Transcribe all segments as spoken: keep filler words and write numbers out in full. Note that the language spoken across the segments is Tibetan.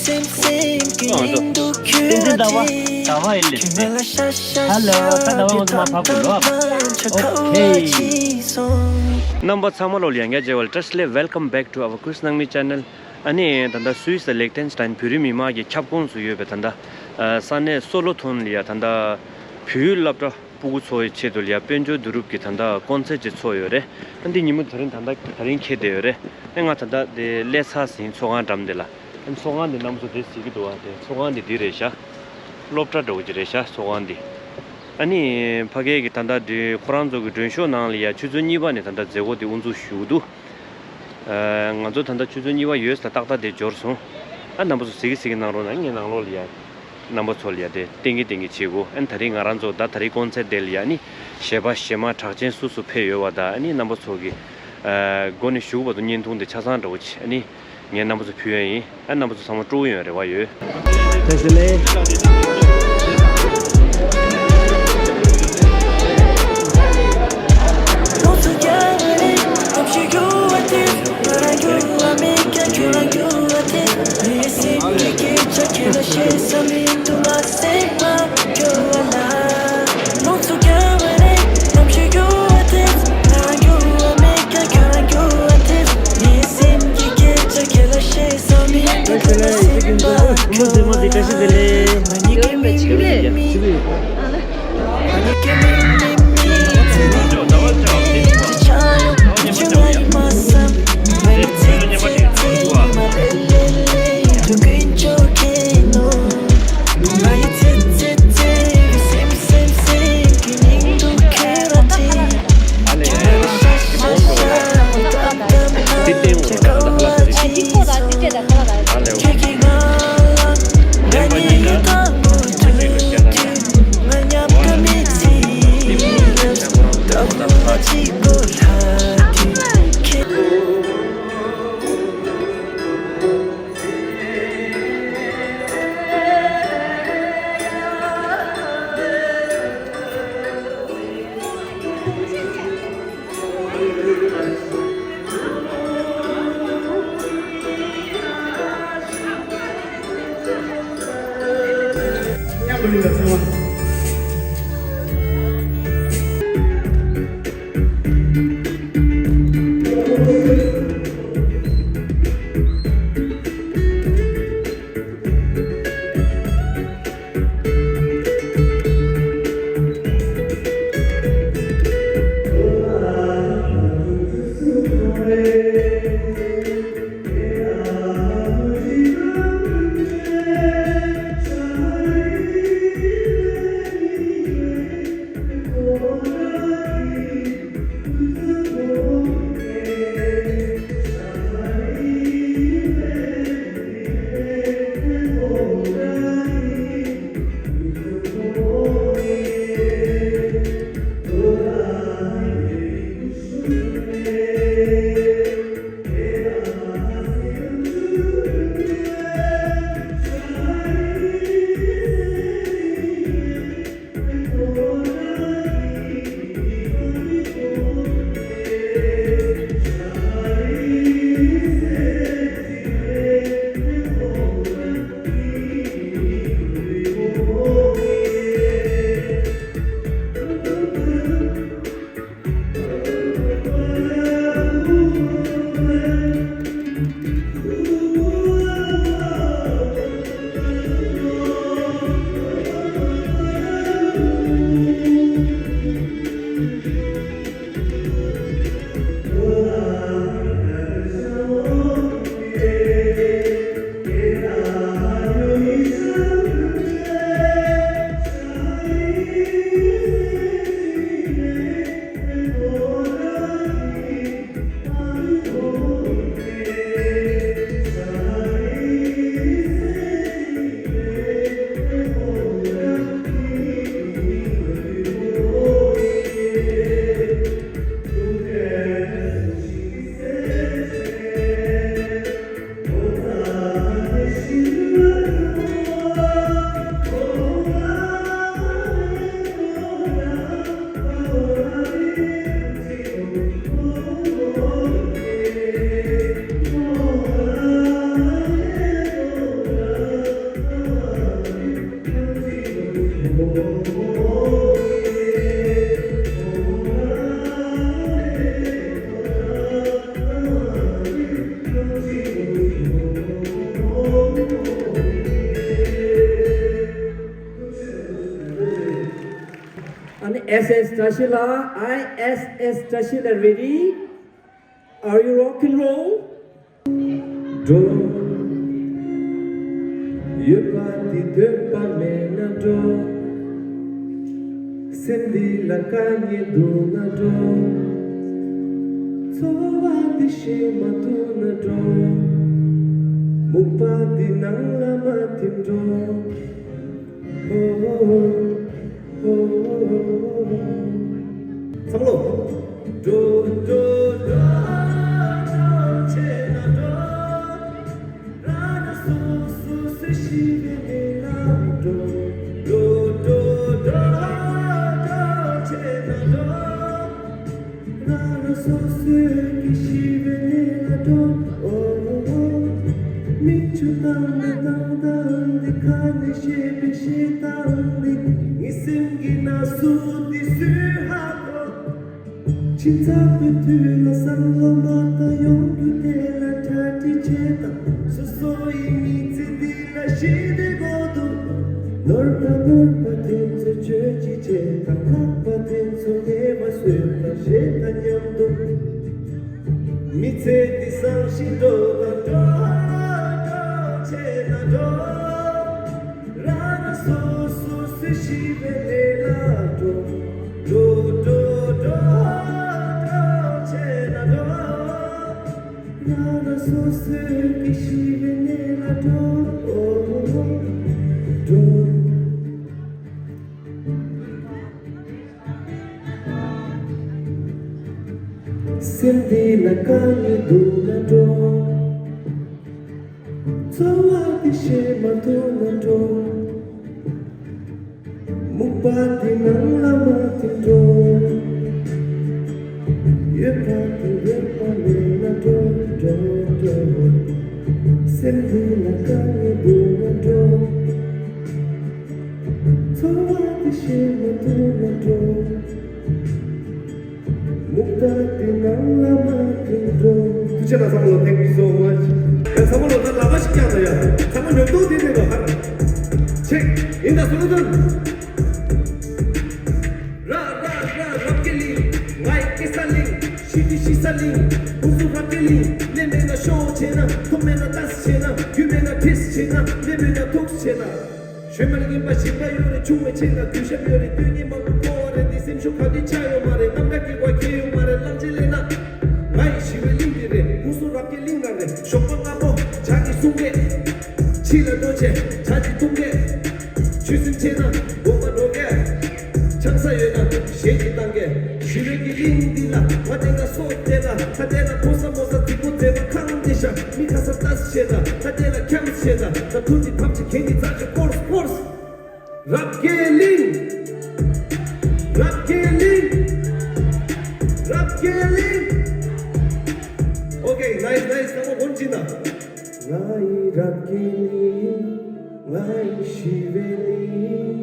བསྟན་འཛིན་ཟླ་བ། ཟླ་བ་ཡིན་ལེ། ཧ་ལོ། ད་ཟླ་བ་ང་ཚོ་མ་ཕབ་དགོས་ལོ། ཨོ་ཁེ། རྣམ་པ་ཚང་མ་ལོ་ལ་ཡང་བསྐྱར་མཇལ་བ་ལ་བཀྲ་ཤིས་བདེ་ལེགས། Welcome back to our Chris Nangmi channel. ཨ་ནི་ད་ལྟ་སུད་སི་ལིག་ཏེན་སི་ཏན་བོད་རིགས་མི་མང་གི་ཁྱབ་ཁོངས་སུ་ཡོད་པའི་ད་ལྟ་ས་གནས་སོ་ལོ་ཐོན་ལ་ཡ་ད་ལྟ་བོད་ཡིག་སློབ་གྲྭ་སྤུ་གུ་ཚོའི་ཆེད་དུ་ལ་ཡ་དཔལ་འབྱོར་བསྡུ་རུབ་ཀྱི་ད་ལྟ་ཀོན་སེར་ཊི་ཅིག་ཚོགས་ཡོད་རེད། ཨ་འདི་ཉིན་མོ་དེ་རིང་ད་ལྟ་དེ་རིང་འཁེལ་བསྡད་ཡོད་རེད། ཨ་ང་ད་ལྟ་དེ་སླེབས་ཚར་ཟིན་ཚོགས་ཁང་འགྲམ་དེ་ལ། ཨ་ཚོགས་ཁང་འདི་རྣམ་པ་ཚོ་དེ་གཟིགས་ཀྱི་འདུག་བ། དེ་ཚོགས་ཁང་འདི་འདི་རེད་ཤག་སློབ་གྲྭ་འདྲ་བོ་ཅིག་རེད་ཤག་ཚོགས་ཁང་འདི། ཨ་ནི་ཕ་གིའི་གི་ད་ལྟ་འདི་ཁོ་རང་ཚོ་གི་མགྲོན་ཤོག་ནང་ལ་ཡ་ཆུ་ཚོད་གཉིས་པ་ནས་ད་ལྟ་མཛད་སྒོ་འདི་དབུ་འཛུགས་ཞུ་གི་འདུག་ཨ་ང་ཚོ་ད་ལྟ་ཆུ་ཚོད་གཉིས་པ་ཡོལ་ཙང་ཏག་ཏག་དེ་འབྱོར་སོང་། ཨ་རྣམ་པ་ཚོ་གཟིགས་གི་གཟིགས་གི་གནང་རོགས་གནང་། ངའི་ནང་ལོགས་ལ་ཡ་རྣམ་པ་ཚོ་ལ་ཡ་དེ་སྟོན་གི་སྟོན་གི་བྱེད་དགོས། ཨ་ནི་དེ་རིང་ང་རང་ཚོ་ད་དེ་རིང་ཀོན་སེར་ཊི་དེ་ལ་ཡ་ཨ་ནི་གཞས་པ་གཞས་མ་གྲགས་ཅན་སུ་སུ་ཕེབས་ཡོད་པ་དང་། ཨ་ནི་རྣམ་པ་ཚོ་གི་ཨ་མགོ་ནས་མཇུག་བར་དུ་བརྙན་ཐུང་དེ་ཆ་ཚང་འདྲ་བོ་ཅིག་ཨ་ནི་ངས་རྣམ་པ་ཚོ་ཕུལ་ཡ་ཡིན། ཨ་རྣམ་པ་ཚོ་ཚང་མ་སྤྲོ་པོ་ཡོང་རེ་བ་ཡོད། བཀྲ་ཤིས་བདེ་ལེགས། མོ་དེ་མོ་དེ་བཀྲ་ཤིས་བདེ་ལེགས། ཨ་ནི་S S བཀྲ་ཤིས་ལགས། I S S བཀྲ་ཤིས་ལགས། Ready? Are you rock and roll? འགྲོ། ཡོད་པ་འདི་འདོད་པ་མེད་ན་འགྲོ། སེམས་འདི་ལ་དཀའ་ངལ་འདུག་ན་འགྲོ། འཚོ་བ་འདི་ཤེས་མ་ཐུབ་ན་འགྲོ། སྨུག་པ་འདི་ནང་ལ་མ་ཐིམ་འགྲོ། ཨོ། ཚང་མ་ལོ། འགྲོ་འགྲོ་འགྲོ་འགྲོ་བྱས་ན་འགྲོ། རང་རང་སོ་སོ་སུ་ཤི་བའི་གནས་ལ་འགྲོ། འགྲོ་འགྲོ་འགྲོ་འགྲོ་བྱས་ན་འགྲོ། རང་རང་སོ་སོའི་གི་ཤི་བའི་གནས་ལ་འགྲོ། ཨོ། མིག་ཆུ་བཏང་ནས་བཏང་བཏང་འདི་ཁ་ནས་བཤད་པའི་བཤད་སྟངས་འདི་ངའི་སེམས་ཀྱི་ན་ཟུག་འདི་སུས་ཧ་གོ། ཁྱིམ་ཚང་གི་དུས་ལ་བསམ་བློ་མ་བཏང་ཡོང་རྒྱུ་དེ་ལ་གྲ་སྒྲིག་བྱེད་དང་། སོ་སོ་ཡི་མི་ཚེ་འདི་ལ་ཞེ་བདེ་དགོས་འདུག་ནོར་པ་ནོར་པ་དེ་ཚོ་བཅོས་ཀྱི་བྱེད་དང་། ལྷག་པ་དེ་ཚོ་ཉེས་པ་བཟོས་དང་གཞན་དང་མཉམ་དུ། མི་ཚེ་འདི་བཟང་ཞིང་འགྲོ་དང་འགྲོ། འགྲོ་བྱས་ན་འགྲོ། རང་རང་སོ་སོ་སུ་ཤི་བའི་གནས་ལ་འགྲོ། འགྲོ་འགྲོ་འགྲོ་འགྲོ་བྱས་ན་འགྲོ། རང་རང་སོ་སོའི་གི་ཤི་བའི་གནས་ལ་འགྲོ། འགྲོ། སེམས་འདི་ལ་དཀའ་ངལ་འདུག་ན་འགྲོ། འཚོ་བ་འདི་ཤེས་མ་ཐུབ་ན་འགྲོ། སྨུག་པ་འདི་ནང་ལ་མ་ཐིམ་འགྲོ། ཡོད་པ་འདི་ཡོད་པ་མེད་ན་འགྲོ། འགྲོ་འགྲོ། སེམས་འདི་ལ་དཀའ་ངལ་འདུག་ན་འགྲོ། འཚོ་བ་འདི་ཤེས་མ་ཐུབ་ན་འགྲོ། སྨུག་པ་འདི་ནང་ལ་མ་ཐིམ་འགྲོ། ཐུགས་རྗེ་གནང་། ཚང་མ་ལ་thank you so much། ཡ་ཚང་མ་ལ་ད་ལག་པ་ཞིག་བརྐྱངས་དང་། ཡ་ཚང་མ་ཉོབ་ཏོ་དེ་དེ་ལ་ཧར་ཆེག་ཡིན་ད་སོ་ལོ་དང་། ར་ར་ར་རབ་རྒྱས་གླིང་། ང་ཡི་སྐྱེས་ས་གླིང་། ཤི་དུས་ཤི་ས་གླིང་། ཧུན་སུར་རབ་རྒྱས་གླིང་། ལས་མེད་ན་ཤོག་བྱས་ན། ཐོབ་མེད་ན་ཏཱས་བྱས་ན། རྒྱུ་མེད་ན་ཏིས་བྱས་ན། ལས་མེད་ན་ཐུགས་བྱས་ན། ཞོན་མ་ལ་ཡིན་པ་ཞིང་པ་ཡོད་རེད། ཆུང་བའི་ཆེད་ལ་གུས་ཞབས་ཡོད་རེད། སྟོན་ཉིན་མང་པོ་འཁོར་བ་རེད། འདི་སེམས་ཤུགས་ག་དུས་ཆག་ཡོད་མ་རེད། རྣམ་དག་གི་བ་ཁྱེད་ཡོད་མ་རེད། གླང་ཆེན་ལས་ན་ང་ཡི་ཞི་བའི་གླིང་འདི་རེད། ཧུན་སུར་རབ་རྒྱས་གླིང་ནང་རེད། ཞོགས་པ་སྔ་པོ་བྱ་གི་སྲུང་སྐད། ཕྱི་ལ་འགྲོ་བྱས་བྱ་གི་ཐུང་སྐད། ཆོས་སེམས་ཆེ་ན་དགོངས་པ་འགྲོ་སྐད། ཆང་ས་ཡོད་ན་གཞས་ཀྱི་བཏང་སྐད། ཞི་བའི་གི་གླིང་འདི་ལ་ང་བསྡད་ན་སོ་བསྡད་ན། ད་བསྡད་ན་ཕོ་ས་མོ་ས་རྫིག་པོ་མཛེས་མ་ཁང་འདི་ཤ་མི་ཁ་ས་ཏཱས་བྱས་ན། ད་བསྡད་ལ་འཁྱམས་བྱས་ན། ད་ཐུར་གྱི་ཕམ་ཆེ་གན་གྱི་རྩ་ཆེ་ཕོརས་ཕོརས། རབ་རྒྱས་གླིང་། རབ་རྒྱས་གླིང་། རབ་རྒྱས་གླིང་། Okay, nice, nice. ཚང་མ་སྒོམ་གྱིན་ན། ང་ཡི་རབ་རྒྱས་གླིང་། ང་ཡི་ཞི་བའི་གླིང་།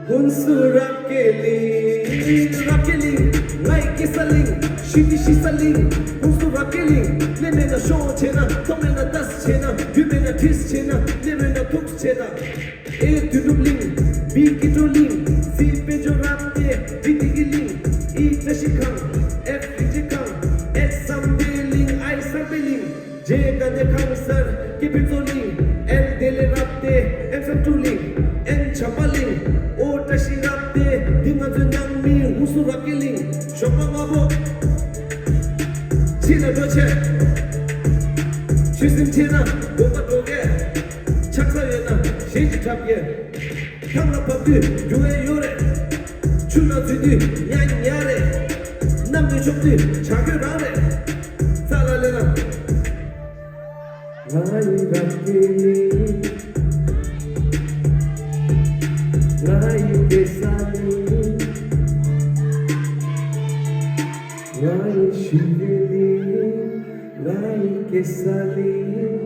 ཧུན་སུར་རབ་རྒྱས་གླིང་། རབ་རྒྱས་གླིང་། ང་ཡི་སྐྱེས་ས་གླིང་། ཤི་དུས་ཤི་ས་གླིང་། ཧུན་སུར་རབ་རྒྱས་གླིང་། ལས་མེད་ན་ཤོག་བྱས་ན། ཐོབ་མེད་ན་ཏཱས་བྱས་ན། རྒྱུ་མེད་ན་ཏིས་བྱས་ན། ལས་མེད་ན་ཐུགས་བྱས་ན། ཨེ་དོན་གྲུབ་གླིང་། བི་སྐྱིད་འགྲོ་གླིང་། སི་དཔལ་འབྱོར་རབ་སྟེ་བི་དི་གི་གླིང་། ཨི་བཀྲ་ཤིས་ཁང་། ཨེཕ་རིན་ཆེན་ཁང་། ཨེཆ་བསམ་འཕེལ་གླིང་། ཨའི་གསར་སྤེལ་གླིང་། ཇེ་དགའ་ལྡན་ཁང་གསར། སྐྱེ་ཕུན་ཚོགས་གླིང་། ཨེལ་བདེ་ལེགས་རབ་སྟེ་ཨེམ་བསམ་འཁྲུག་གླིང་། ཨེན་བྱམས་པ་གླིང་། ཨོ་བཀྲ་ཤིས་རབ་སྟེ་འདི་ང་ཚོའི་ནང་མི། ཧུན་སུར་རབ་རྒྱས་གླིང་། ཞོགས་པ་སྔ་པོ་ཕྱི་ལ་འགྲོ་བྱས། ཆོས་སེམས་ཆེ་ན་དགོངས་པ་འགྲོ་སྐད། ཆང་ས་ཡོད་ན་གཞས་ཀྱི་འཁྲབ་སྐད། ཐང་ལ་བབས་དུས་རྒྱུ་བས་ཡོད་རེད། ཆུ་ནང་འཛུལ་དུས་ཉ་ཉ་རེད། གནམ་ནས་མཆོང་དུས་བྱ་རྒོད་རང་རེད། ས་ལ་ལེ་ལ། ང་ཡི་རབ་རྒྱས་གླིང་། ང་ཡི་སྐྱེས་ས་གླིང་། ང་ཡི་ཞི་བའི་གླིང་། ང་ཡི་སྐྱེས་ས་གླིང་།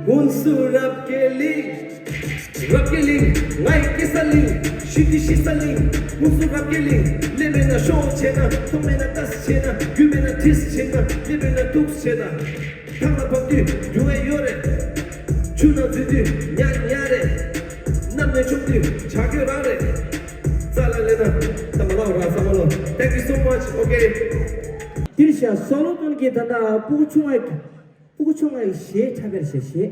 ཧུན་སུར་རབ་རྒྱས་གླིང་། རབ་རྒྱས་གླིང་། ང་ཡི་སྐྱེས་ས་གླིང་། ཤི་དུས་ཤི་ས་གླིང་། ཧུན་སུར་རབ་རྒྱས་གླིང་། ལས་མེད་ན་ཤོག་བྱས་ན། ཐོབ་མེད་ན་ཏཱས་བྱས་ན། རྒྱུ་མེད་ན་ཏིས་བྱས་ན། ལས་མེད་ན་ཐུགས་བྱས་ན། ཐང་ལ་བབས་དུས་རྒྱུ་བས་ཡོད་རེད། ཆུ་ནང་འཛུལ་དུས་ཉ་ཉ་རེད། ཆུང་དུས་བྱ་རྒོད་རང་རེད། རྩ་ལ་ལེན་ན་ད་མ་ལབ་ར་བསམ་མ་ལོ། Thank you so much. Okay. དེར་ཤ་སོ་ལོ་ཀོན་གྱི་ད་ལྟ་སྤུ་གུ་ཆུང་བ་སྤུ་གུ་ཆུང་བའི་གཞས་འཁྲབ་པར་བྱེད་གཞས་གཞས།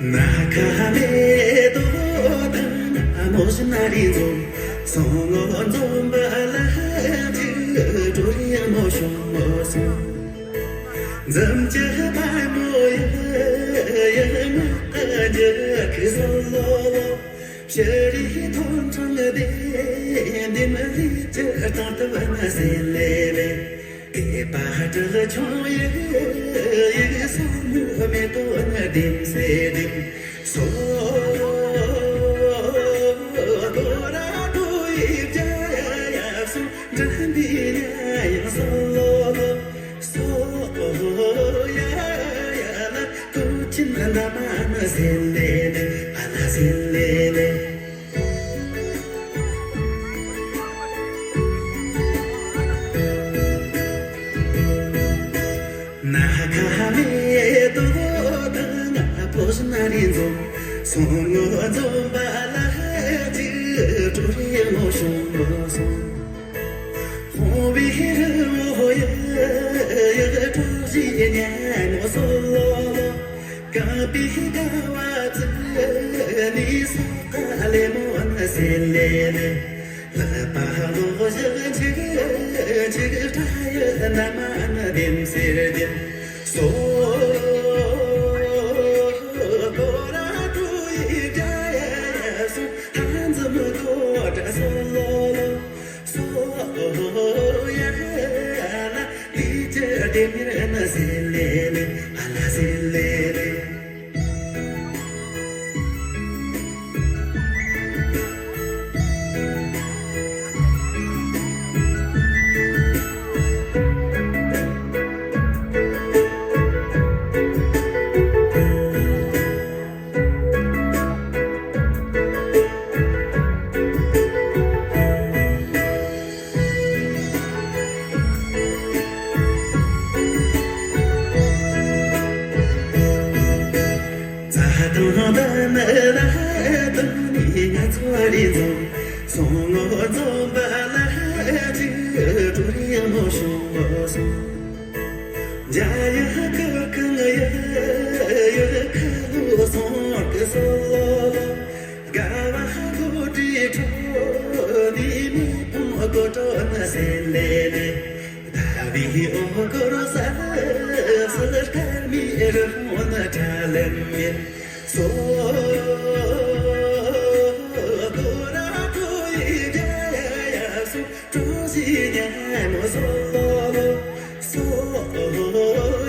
ན་ཁ་མེ་ཏོག་དང་མོ་ཤི་ན་རི་འཛོམས། སོང་ངོ་འཛོམས་པ་ལ་ཅི་འགྲོ་ཡང་མོ་ཤོང་མོ་སོང་། འཛུམ་གྱི་པད་མོ་ཡ་ཡ་ང་ཀ་འཇུ་ཁི་སོ་ལོ་ལོ། ཤ་རི་ཐོན་ཁྲང་དེ་འདི་མ་ལི་ཅི་ཏང་ཏི་བ་ན་སེ་ལེ་ལེ། དེ་པ་ཏི་ལ་ཆུང་ཡི་ཡི་སོ་མུ་མེ་ཏོ་ན་ལྡིམ་སེ་ལྡིམ། སོ་ཏོ་ར་ཏོ་ཡི་བྱ་ཡ་ཡ་སོ་འདྲ་འདི་ཡ་ཡ་སོ་ལོ་ལོ། སོ་ཡ་ཡ་ལ་ཏུ་ཅི་ན་ན་མ་ན་སེ་ལེ་ལེ་ཨ་ན་སེ་ལེ་ལེ། ན་ཁ་མེ་ཏོག་དང་ཕོ་ཤི་ན་རི་འཛོམས། སོང་ངོ་འཛོམས་པ་ལ་ཅི་འགྲོ་རེ་མོ་ཤོང་མོ་སོང་། ཧོ་བི་རི་མོ་ཡ་ཡ་གྲོགས་ཤིག་ཉན་མོ་སོ་ལོ་ལོ། ཀ་པི་ཀ་བ་ཙི་ནི་སོ་ཀ་ལེ་མོ་ན་སེ་ལེ་ལེ། ལ་པ་ལོ་ཞི་ཅི་ཅི་ཏ་ཡ་ན་མ་ན་ལྡིམ་སེ་ལྡིམ། སོ་ཏོ་ར་ཏོ་ཡི་ཏ་ཡ་སོ་ཧ་འཛི་མོ་ཏོ་ཏ་སོ་ལོ་ལོ། སོ་ཡ་ལ་ལི་ཅི་ཏེ་མི་ར་ན་སེ་ལེ་ལེ་ཨ་ན་སེ་ལེ་ལེ། རྩྭ་ཐང་དུ་ནི་ལ་དུ་ནི་ང་ཚོ་རེ་འཛོམས། སོང་ངོ་འཛོམས་པ་ལ་ཅི་འགྲོ་རེ་མོ་ཤོང་མོ་སོང་། འཇའ་ཡི་ཁུ་ཁུ་ང་ཡི་ཡི་ཁ་ལོ་སོང་གི་སོ་ལོ་ལོ། དགའ་བ་ཁོ་དྲི་ཁྲོ་ནི་མི་ཕམ་གོ་ཁྲོ་ན་སེ་ལེ་ལེ། ད་བི་ཨོ་གོ་རོ་ས་ལ་ས་ལ་ཁར་མི་ར་ཧོ་ན་ཁྲ་ལེ་མི་སོ་གོ་ར་ཁོ་ཡི་རྒྱ་ཡ་ཡ་སུ། ཀྲོ་ཞི་ཉ་མོ་སོ་ལོ་ལོ། སོ་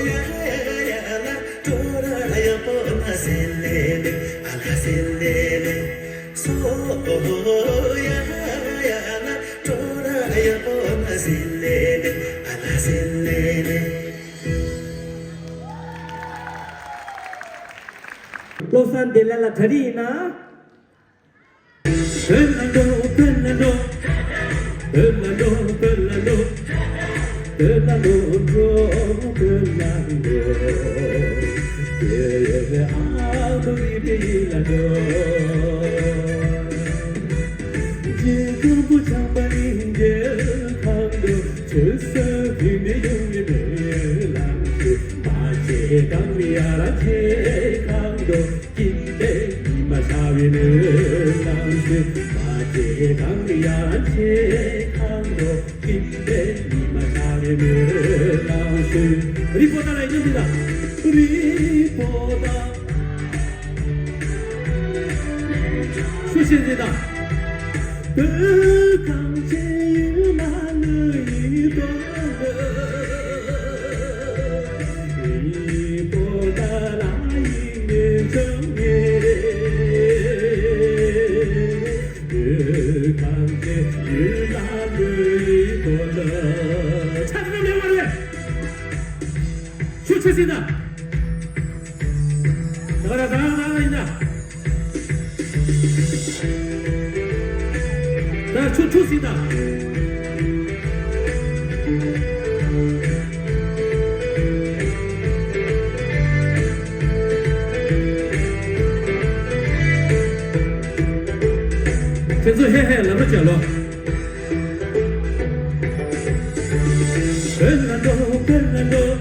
ཡ་ཡ་ལ་ཀྲོ་ར་ཡ་པོ་ན་སེ་ལེ་ལེ་ཨ་ལ་སེ་ལེ་ལེ། སོ་ཡ་ཡ་ལ་ཀྲོ་ར་ཡ་པོ་ན་སེ་ལེ་ལེ་ཨ་ལ་སེ་ལེ་ལེ། བློ་བཟང་བདེ་ལེགས་ལ་གྲ་སྒྲིག་ཡིན་ན། བོད་ལ་འགྲོ། བོད་ལ་འགྲོ། བོད་ལ་འགྲོ། བོད་ལ་འགྲོ། བོད་ལ་འགྲོ། བོད་ལ་འགྲོ། བོད་ཨ་མ་རི་བོད་ལ་འགྲོ། རྗེ་སྐྱབས་མགོན་བྱམས་པ་རིན་རྒྱལ་ཁང་དུ་ཆོས་ས་བོད་མི་ཡོངས་ཀྱི་སྨོན་ལམ་ཞུ། མ་ཆེ་གང་ཡར་ཆེ་ཁང་དུ། ཀིན་པའི་ཉི་མ་ཤར་བའི་སྨོན་ལམ་ཞུ། མ་ཆེ་གང་ཡར་ཆེ་ཁང་དུ། ཀིན་པའི་ཉི་མ་ཤར་བའི་སྨོན་ལམ་ཞུ། རི་པོ་ཏ་ལ་ཡིན་ཟེར་ད། རི་པོ་ཏ། ཤུ་ཤེས་ཟེར་ད། བོད་གངས་ཅན་ཡུལ་ལ་ལུས་ཡིན་དོ། རི་པོ་ཏ་ལ་ཡིན་ངེས་བྱུང་ངེས། བོད་ཁམས་ ཡུལ་ལ་ལུས་དོ་ལ། ཆ་ཚང་མེད་པ་རེད། ཆུ་ཆུ་སྲིད་ན། ད་ར་ད་ར་ད་ར་ཡིན་ན། ད་ཆུ་ཆུ་སྲིད་ན། ཁྱེད་ཚོ་ཧེ་ཧེ་ལབ་རོགས་བྱ་ལོ། བོད་ལ་འགྲོ། བོད་ལ་འགྲོ།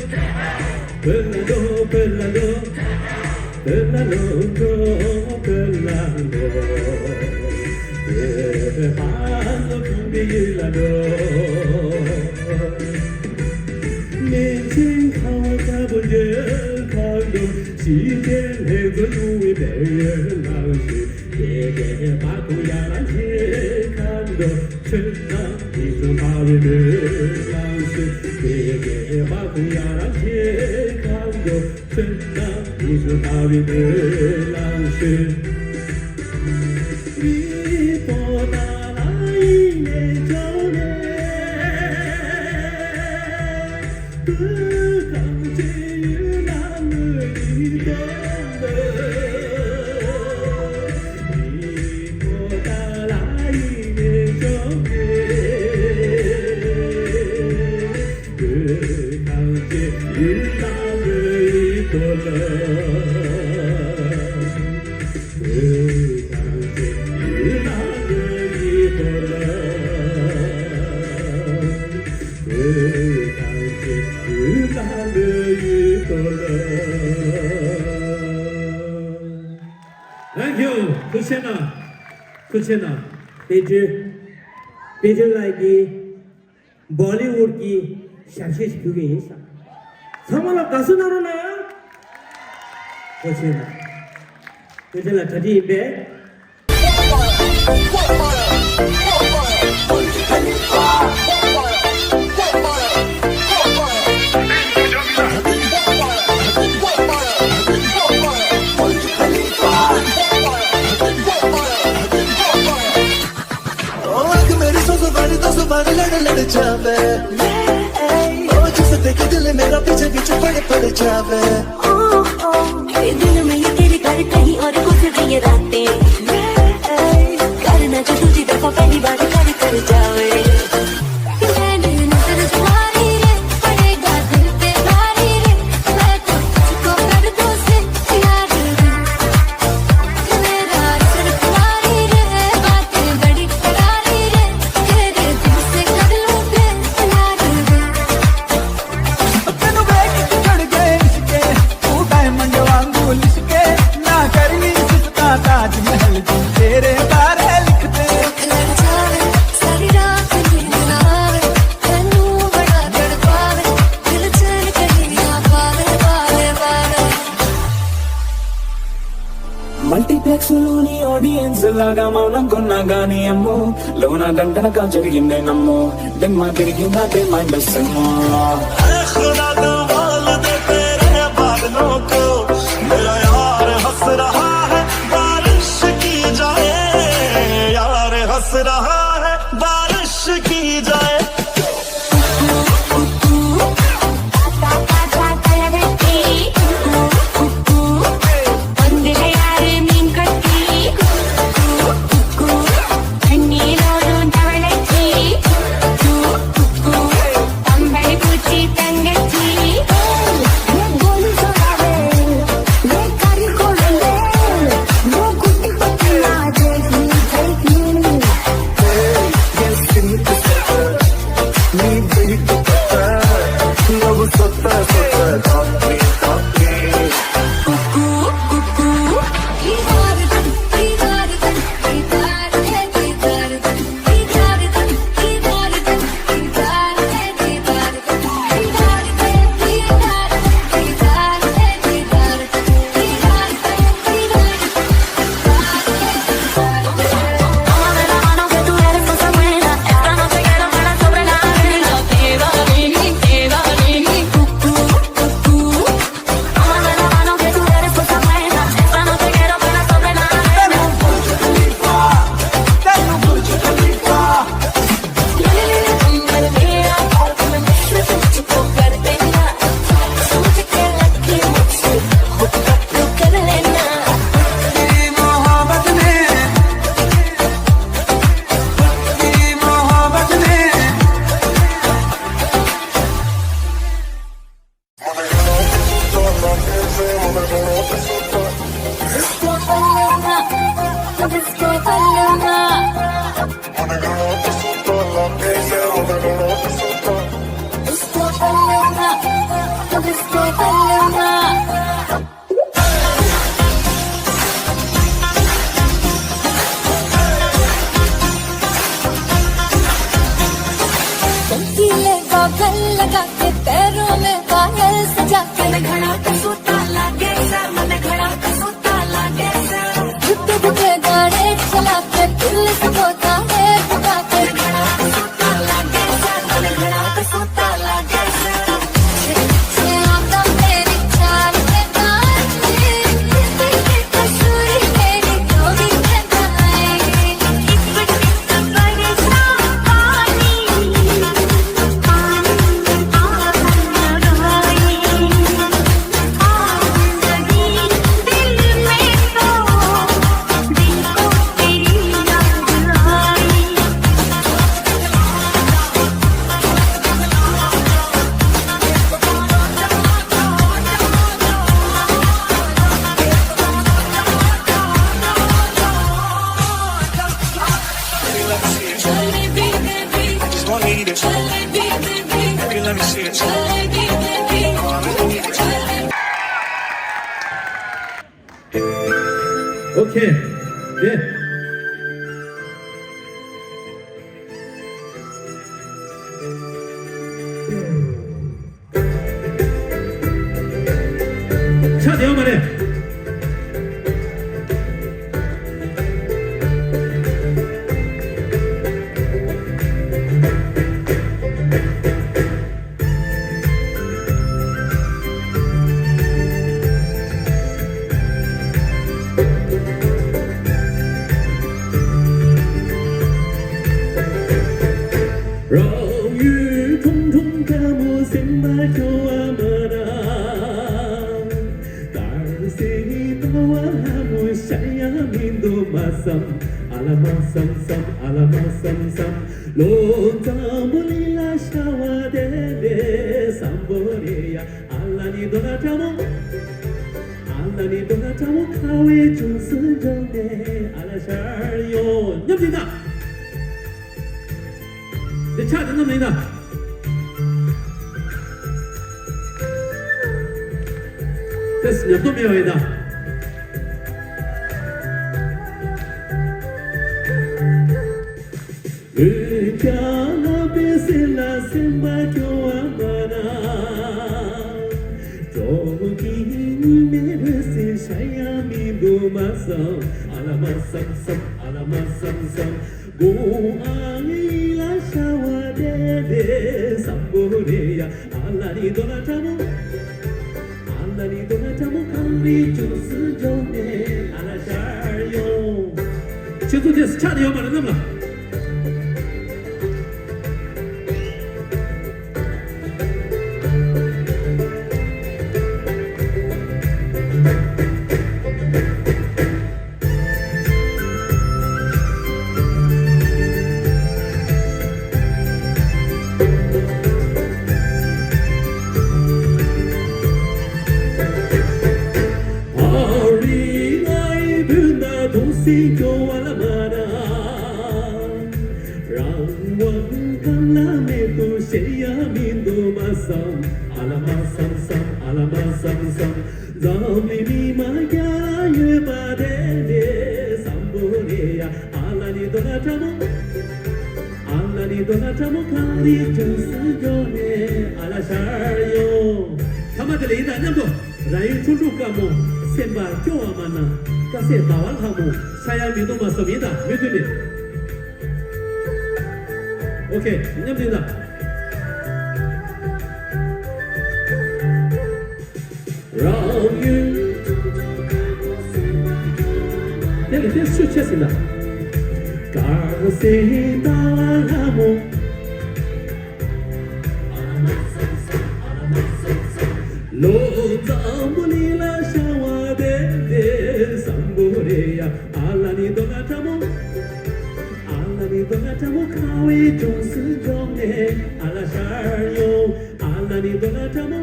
བོད་ལ་འགྲོ། བོད་ལ་འགྲོ། བོད་ལ་འགྲོ། འགྲོ། བོད་ལ་འགྲོ། བོད་པ་ཚོ་ཁམས་པའི་ཡུལ་ལ་འགྲོ། སྨན་ཆེན་ཁ་བ་ལྟ་བུ་འདྲ་ཁ་འགྲོ། ཕྱི་རྒྱལ་ལྷན་ཚོགས་ཡོང་བའི་བལ་ཡུལ་ལ་ཞུ། དེ་གའི་བ་ཀུ་ཡ་ར་ཆེ་ཁ་འགྲོ། ཆོས་དང་མི་སུ་བ་བའི་མོས་ལ་ཞུ། དེ་གའི་བ་ཀུ་ཡ་ར་ཆེ་ཁ་འགྲོ། ཆོས་དང་མི་སུ་བ་བའི་མོས་ལ་ཞུ། རི་པོ་ཏ་ལ་ཡི་ནེ་ཅོ་ནེ། བོད་གངས་ཅན་ཡུལ་ལ་ངོས་ཡིད་དོ་ལོ། རི་པོ་ཏ་ལ་ཡི་ནེ་ཅོ་ནེ། བོད་གངས་ཅན་ཡུལ་ལ་ངོས་ཡིད་དོ་ལོ། བོད་གངས་ཅན་ཡུལ་ལ་ངོས་ཡིད་དོ་ལོ། བོད་གངས་ཅན་ཡུལ་ལ་ངོས་ཡིད་དོ་ལོ། Thank you. ཐུགས་རྗེ་གནང་། ཐུགས་རྗེ་གནང་། དཔལ་སྤྲུལ། དཔལ་སྤྲུལ་ལགས་ཀྱིས་བོ་ལི་ཝུཌ་ཀྱི་ཞབས་གཞས་ཤིག་ཕུལ་གྱི་ཡིན་ས། ཚང་མ་ལ་དགའ་བསུ་གནང་རོགས་གནང་། ཐུགས་རྗེ་གནང་། ཐུགས་རྗེ་ལ་གྲ་སྒྲིག་ཡིན་པས། ओ, एक मेरी सौ सवारी, दो सवारी लड़ लड़ जावे। ओ, जिसे देखे दिल मेरा पीछे पीछे पड़ पड़ जावे। ओ, ओ, ये दिल में ये तेरी कर कहीं और गुजर गई ये रातें। करना जो तुझे दफा पहली बार कर कर जावे। मैंने नजर तुम्हारी रे, पड़ेगा दिल पे भारी रे। मैं तो तुझको कर दूं से प्यार रे। मेरा असर तुम्हारी रे, बातें बड़ी करारी रे। तेरे दिल से कर लूं प्यार रे। ਤੈਨੂੰ ਵੇਖ ਕੇ ਚੜ ਗਏ ਇਸ਼ਕੇ, ਤੂੰ ਡਾਇਮੰਡ ਵਾਂਗੂ ਲਿਸ਼ਕੇ, ਨਾ ਕਰਨੀ ਸਿਫਤਾਂ ਤਾਜ ਮਹਿਲ ਦੀ, ਤੇਰੇ ਬਾਰੇ ਲਿਖਦੇ। ਅੱਖ ਲੜ ਜਾਵੇ, ਸਾਰੀ ਰਾਤ ਨੀਂਦ ਨਾ ਆਵੇ, ਤੈਨੂੰ ਬੜਾ ਤੜਪਾਵੇ, ਦਿਲ ਚੈਨ ਕਹੀ ਨਾ ਪਾਵੇ, ਪਾਵੇ, ਪਾਵੇ। Multiplex లోని ఆడియన్స్ లాగా మౌనం కొన్నా గానీ అమ్మో, లోన గంటనగా జరిగిందే నమ్మో, దిమ్మ తిరిగిందా దే మైండ్ సెమ్మో. खुदा कमाल दे तेरे बादलों को, मेरा यार हंस रहा है, बारिश की जाए, यार हंस रहा है, बारिश की जाए। घड़ा तो सूता लागे सै, मने घड़ा तो सूता लागे सै। झूठे झूठे गाने चला के दिल सपोता है, बुला के घड़ा तो सूता लागे सै, मने घड़ा तो सूता लागे सै। Just wanna eat it. Baby, let me see it. Okay. Yeah. ཆགས་བསྡད་ཡོད་མ་རེད། རང་ཡུལ་ཁྲུང་ཁྲུང་དགའ་མོ་སེམས་པ་སྐྱོ་བ་མ་ར། དཀར་གསལ་ལྟ་བ་ལྷ་མོ་ཤ་ཡ་མི་འདུག་མ་བསམ། ཨ་ལ་མ་བསམ་བསམ། ཨ་ལ་མ་བསམ་བསམ། ལོ་འཛམ་བུ་གླིང་ལ་ཤ་བ་དེ་འདྲའི་བསམ་པོ་རེད་ཡ། ཨ་ལ་ནི་རྡོ་ལ་ཁྲ་མོ། ཨ་ལ་ནི་རྡོ་ལ་ཁྲ་མོ་ཁ་བའི་ཅུང་སུ་འཇོག་ནས་ཨ་ལ་ཤར་ཡོང་། མཉམ་འཛིན་དང་། འདི་ཕྱག་དེ་རྣམས་ལ་ཡིན་ད། ཏེས་ཉམས་རྟོགས་མེད་པ་ཡིན་ད། འོན་ཀྱང་ལྷག་པའི་སེམས་ལ་སེམས་པ་སྐྱོ་བ་མ་ན། གྲོགས་ཀྱི་ཉི་མའི་རོལ་སེམས་ཤ་ཡ་མི་འདུག་མ་བསམ། ཨ་ལ་མ་བསམ་བསམ། ཨ་ལ་མ་བསམ་བསམ། དགུང་ཨ་ཡིག་ལ་ཤ་བ་དེ་དེ་བསམ་པོ་རེད་ཡ། ཨ་ལ་རི་རྡོ་ལ་ཁྲ་མོ། ཨ་ལ་རི་རྡོ་ལ་ཁྲ་མོ་གངས་རི་ཅུང་སུ་འཇོག་ནས་ཨ་ལ་ཤར་ཡོང་། ཁྱེད་ཚོ་དེ་ཆགས་ནས་ཡོད་མ་རེད་ནམ་ལ། ཨ་རི་ལའི་བུ་ན་དུང་སེང་སྐྱོ་བ་ལ་མ་ན། རང་དབང་གང་ལ་མེད་དུ་ཤེས་ཡ་མི་འདུག་མ་བསམ། ཨ་ལ་མ་བསམ་བསམ། ཨ་ལ་མ་བསམ་བསམ། འཛམ་གླིང་མི་མང་རྒྱ་ལ་ཡོད་པ་དེ་འདྲའི་བསམ་པོ་རེད་ཡ། ཨ་ལ་ནི་རྡོ་ལ་ཁྲ་མོ། ཨ་ལ་ནི་རྡོ་ལ་ཁྲ་མོ་གངས་རི་ཅུང་སུ་འཇོག་ནས་ཨ་ལ་ཤར་ཡོང་། ཐ་མ་དེ་ལ་ཡིན་ད་མཉམ་དུ། རང་ཡུལ་ཁྲུང་ཁྲུང་དཀར་མོ་སེམས་པ་སྐྱོ་བ་མ་ན། དཀར་གསལ་ཟླ་བ་ལྷ་མོ་ཤ་ཡ་མི་འདུག་མ་བསམ་ཡིན་ད་མུ་མཐུད་ནས། ཨོ་ཁེ། མཉམ་དུ་ཡིན་ད། རང་ཡུལ། དེ་ལ་དེ་སུ་ཆེ་ཟིན་ན། དཀར་གསལ་ཟླ་བ་ལྷ་མོ། ལོ་འཛམ་བུ་གླིང་ལ་ཤར་བ་དེ་དེ་བསམ་པོ་རེད་ཡ། ཨ་ལ་ནི་རྡོ་ལ་ཁྲ་མོ། ཨ་ལ་ནི་རྡོ་ལ་ཁྲ་མོ་ཁ་བའི་ཅུང་སུ་འཇོག་ནས་ཨ་ལ་ཤར་ཡོང་། ཨ་ལ་ནི་རྡོ་ལ་ཁྲ་མོ།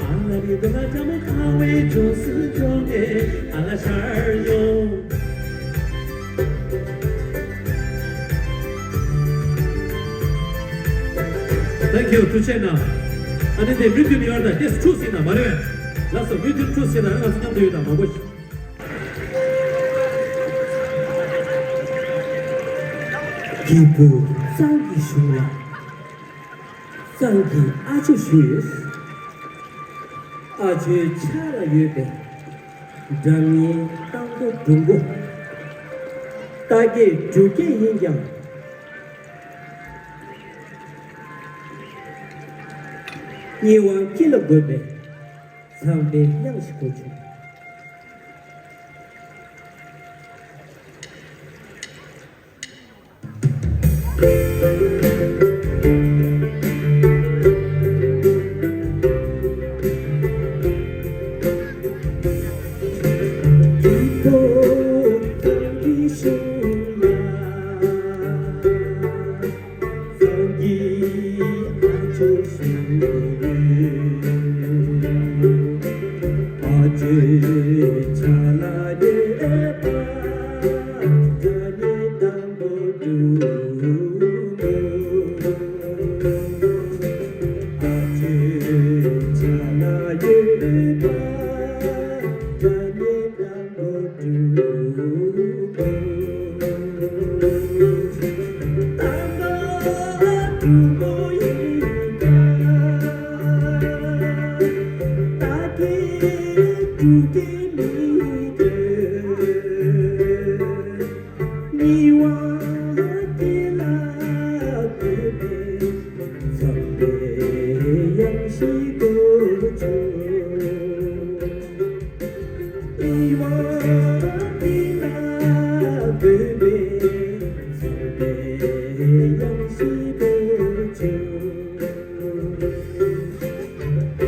ཨ་ལ་ནི་རྡོ་ལ་ཁྲ་མོ་ཁ་བའི་ཅུང་སུ་འཇོག་ནས་ཨ་ལ་ཤར་ཡོང་། Thank you. ཐུགས་རྗེ་གནང་། ཨ་ནི་དེ་མུ་མཐུད་ནས་ཡོད་ད་ཏེས་ཁྲུག་ཟིན་ན་མ་རེད། ལགས་སོ། མུ་མཐུད་ཁྲུག་ཟིན་ན་ང་ཚོ་མཉམ་དུ་ཡོད་ད་མང་པོ་ཞིག་སྐྱེས་བུ་གཙང་གི་གཞུང་ལ། གཙང་གི་ཨ་ཇོ་ཞུས། ཨ་ཆོའི་ཕྱག་ལ་ཡོད་པའི་སྒྲ་སྙན་རྟ་མགོ་སྒྲུང་མགོ། རྟ་སྐད་སྒྲུག་སྐད་ཡིན་ཀྱང་། སྙན་དབང་དཀྱིལ་ལ་དགོད་པའི་མཛངས་པའི་དབྱངས་ཤིག་གོ་བྱུང་།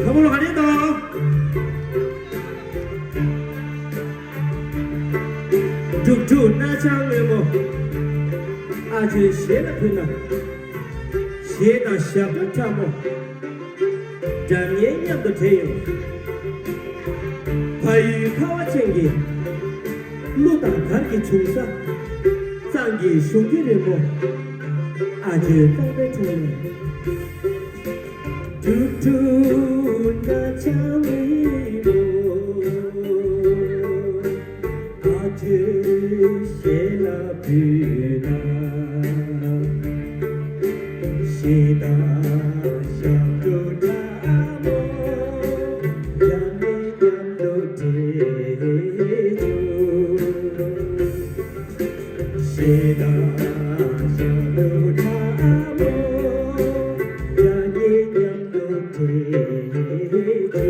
ཁ་མོ་ལ་ག་ནས་དང་། དྲུག་དྲུག་སྣ་ཆང་སྔོན་མོ། ཨ་ཆོའི་གཞས་ལ་ཕུལ་ན། གཞས་དང་ཞབས་བྲོ་ཁྲ་མོ། སྒྲ་སྙན་མཉམ་དུ་འདྲེས་ཡོང་། ཕ་ཡུལ་ཁ་བ་ཅན་གྱི་གླུ་དང་གར་གྱི་འབྱུང་ས། གཙང་གི་གཞུང་རྒྱུད་རིང་མོ། ཨ་ཆོའི་གཙང་པའི་འཁྲུངས་ལས། དྲུག་དྲུག་སྣ་ཆང་སྔོན་མོ། ཨ་ཆོའི་གཞས་ལ་ཕུལ་ན། གཞས་དང་ཞབས་བྲོ་ཁྲ་མོ། སྒྲ་སྙན་མཉམ་དུ་འདྲེས་བྱུང་། གཞས་དང་ཞབས་བྲོ་ཁྲ་མོ། སྒྲ་སྙན་མཉམ་དུ་འདྲེས་བྱུང་། ཕ་ཡུལ་ཁ་བ་ཅན་གྱི་གླུ་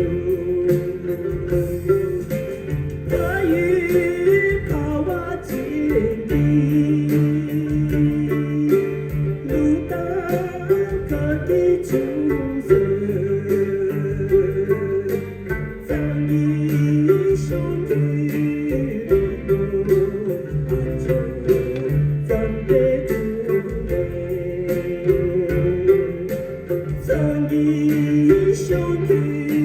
དང་གར་གྱི་འབྱུང་ས། གཙང་གི་གཞུང་རྒྱུད་རིང་མོ། ཨ་ཆོའི་གཙང་པའི་འཁྲུངས་ལས། གཙང་གི་གཞུང་རྒྱུད་རིང་མོ། ཨ་ཆོའི་གཙང་པའི་འཁྲུངས་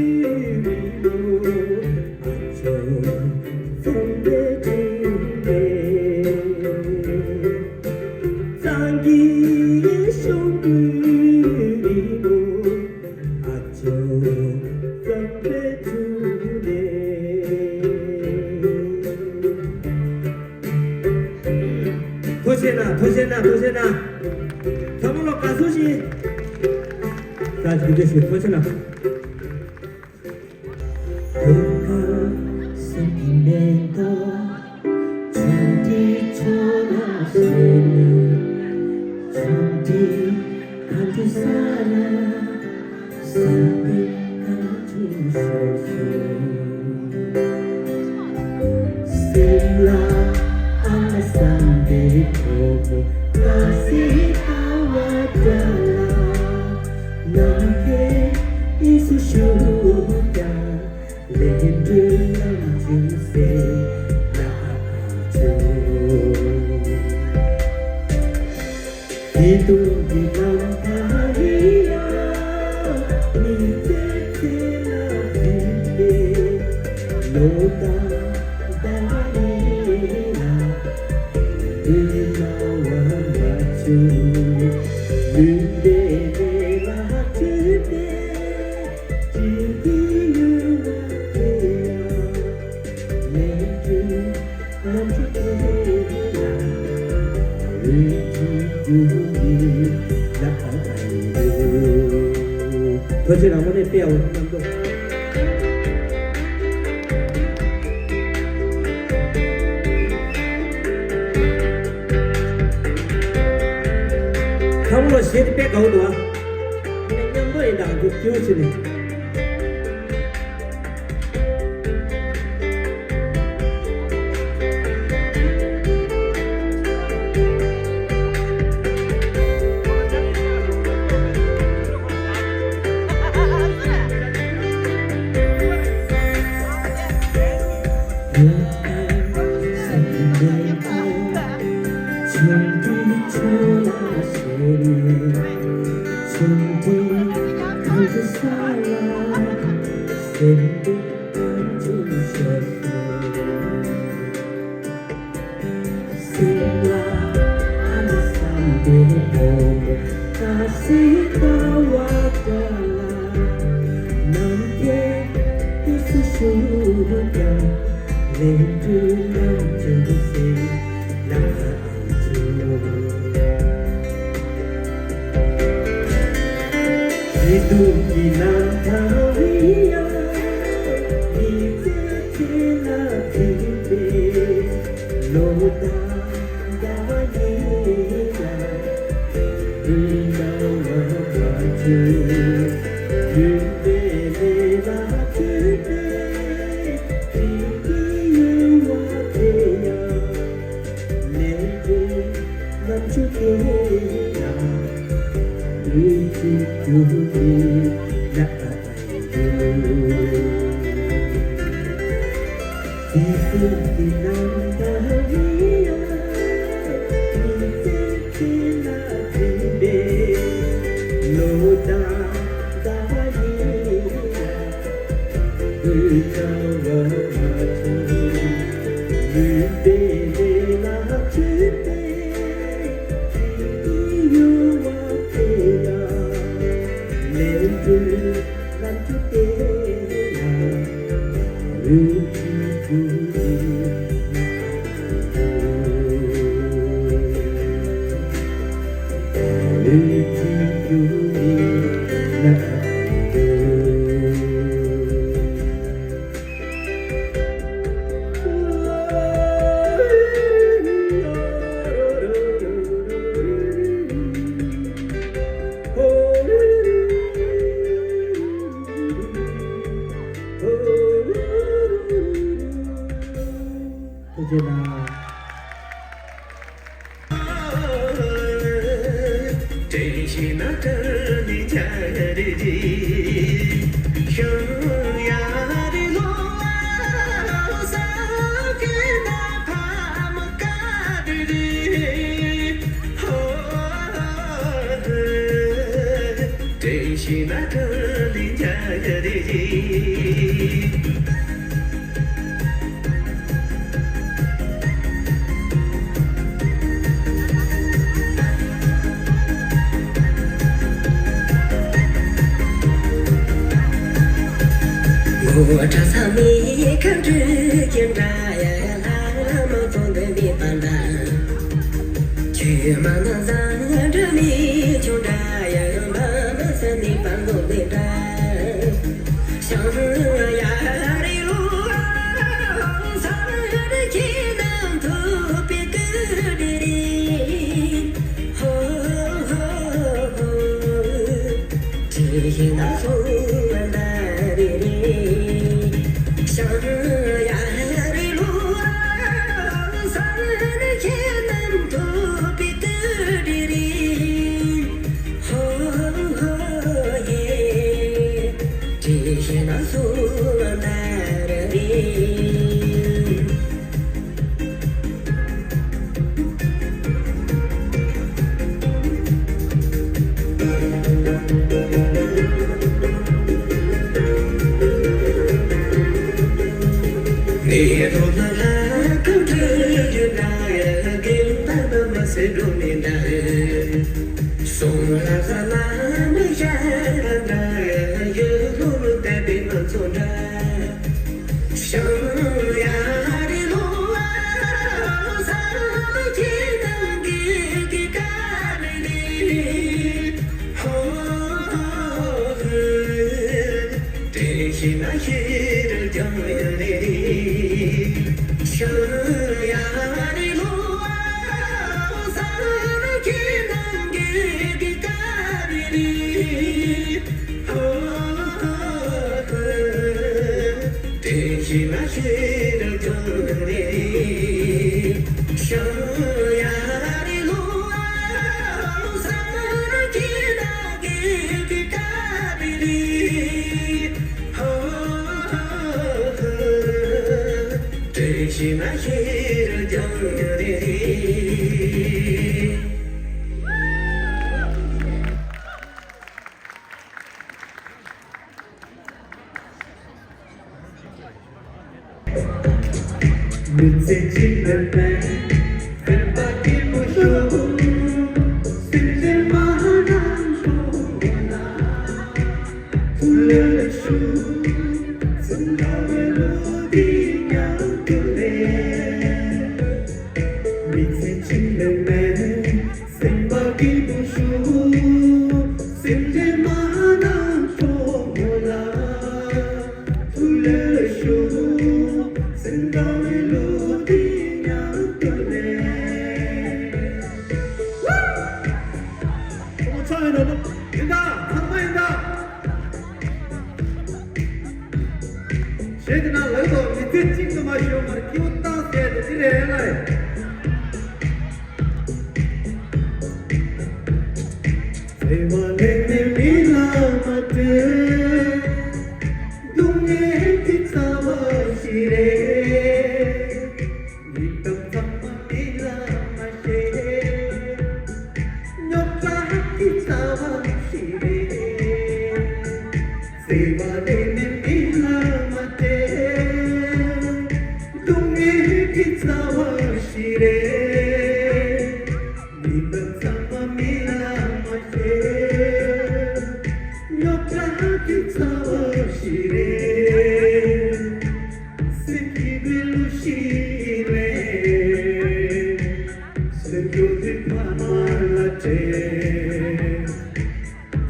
ལས། གཙང་གི་གཞུང་རྒྱུད་རིང་མོ། ཨ་ཆོའི་གཙང་པའི་འཁྲུངས་ལས། ཐུགས་རྗེ་གནང་། ཐུགས་རྗེ་གནང་། ཐུགས་རྗེ་གནང་། ཚང་མ་ལོ་དགའ་བསུ་ཞིག་ད་ཅིག་འདི་ཞིག་ཐུགས་རྗེ་གནང་། བོད་ཁ་སེང་གེ་མེ་ཏོག་ཆུང་འདྲིས་ཕྱོགས་ལ་བཞད་ནས། ཆུང་འདྲིས་མཁའ་འགྲོ་ས་ལ་བསམ་པའི་བཀའ་དྲིན་ཤོར་བྱུང་། སེམས་ལ་ཨ་མ་བསམ་པའི་གྲོགས་པོ་ལ་སྲིད་ཁ་བ་འདྲ་ལ། ནམ་མཁའི་དབྱིངས་སུ་བཞུགས་ཀྱང་། ལས་འབྲས་རྣམས་ཀྱི་སེམས་ལ་ཨ་ཕ་ཆུང་། སྐྱིད་སྡུག་གི་ནམ་མཁའ་ཡིན་ཡང་། མི་ཚེ་ཚེ་ལ་བརྩིས་ཏེ། ལོ་དང་ཟླ་བ་ཡིན་ལ། ལུས་ལ་བ་མ་བྱུང་། ལུས་པའི་ལས་ལ་བརྩིས་ཏེ། སྐྱིད་ཀྱི་ཡུལ་ལ་ཕེབས་ཡ། ལས་འབྲས་ཐོ་ཆེ་རང་དངོས་གནས་དཔེ་ཡག་པོ་འདུག་བསམ་འདུག་ཚང་མ་ལ་གཞས་དེ་དཔེ་དགའ་བོ་འདུག་ཨ། དེ་ནས་མཉམ་དུ་ཡིན་དང་འདུག་སྐྱིད་པོ་བྱས་ནས། ཐུགས་རྗེ་གནང་། མི་ཚེ་གཅིག་ལ་ཕན་པ་སྐྱིད་པོ་ཤོག་སེམས་ཅན་མ་ནང་ཤོག་ལ་ཐུགས་ལ་ཤོག་སེམས་དང་བའི་བློ་འདི་མཉམ་དུ་ལས། མི་ཚེ་གཅིག་ལ་ཕན། སེམས་པ་སྐྱིད་པོ་ཤོག་སེམས་ཅན་མ་ནང་གྲོགས་མོ་ལ་ཐུགས་ལ་ཤོག་སེམས་དང་བའི་བློ་འདི་མཉམ་དུ་ལས། ཁོང་ཚང་ཡིན་ནོ། ཡིན་ད། ཚང་མ་ཡིན་ད། གཞས་དེ་ནང་ལབ་དོ། མི་ཚེ་གཅིག་ཏུ་མ་ཤོར་བར་སྐྱིད་པོ་བཏང་ཟེར་དེ་འདི་རེད་ལ། བརྩེ་བ་ལེན་ནས་མི་ལ་མ་སྤྲད། སྡུག་བསྔལ་གྱི་རྩ་བ་ཞིག་རེད། མི་དང་ཚང་མ་མི་ལ་མ་བཤད། རྙོག་དྲ་གི་རྩ་བ་ཞིག་རེད། བརྩེ་བ་ལེན་ནས་མི་ལ་མ་སྤྲད། སྡུག་བསྔལ་གྱི་རྩ་བ་ཞིག་རེད། མི་དང་ཚང་མ་མི་ལ་མ་བཤད། རྙོག་དྲ་གི་རྩ་བ་ཞིག་རེད། སེམས་སྐྱིད་པའི་གླུ་ཞིག་ལེན། སེམས་སྐྱོ་དུས་ཕ་མ་ལ་སྤྲད།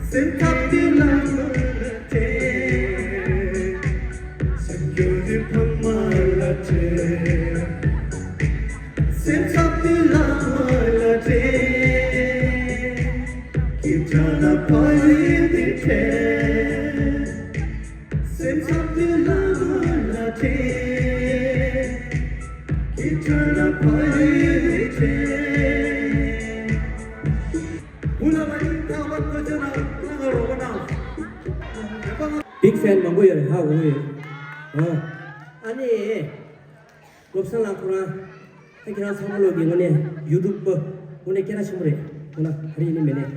སེམས་འཚབ་དུས་བླ་མ་ལ་སྤྲད། སེམས་སྐྱོ་དུས་ཕ་མ་ལ་སྤྲད། སེམས་འཚབ་དུས་བླ་མ་ལ་སྤྲད། སྐྱིད་དྲགས་ན་ཕ་ཡུལ་དེ་འཕྲད། སེམས་འཚབ་དུས་བླ་མ་ལ་སྤྲད། སྐྱིད་དྲགས་ན་ཕ་ཡུལ་དེ་འཕྲད། བུ་ལ་མ་ཡིན་ཐག་པ་ཐོ་ཆེ་ན་ང་ང་རོགས་པ་གནང་། Big fan མང་པོ་ཡོད་རེད་ཧ་གོ་ཡོད། ཨ་ནི། བློ་བཟང་ལགས་ཁོ་རང་། ད་ཁྱེད་རང་ཚང་མ་ལོག་གི་ངོ་ནས་ཡུ་ཊུབ་པ་ངོ་ནས་སྐད་གྲགས་ཆེན་པོ་རེད། ཁོ་ན་ཧ་རི་ནི་མེད་ནས་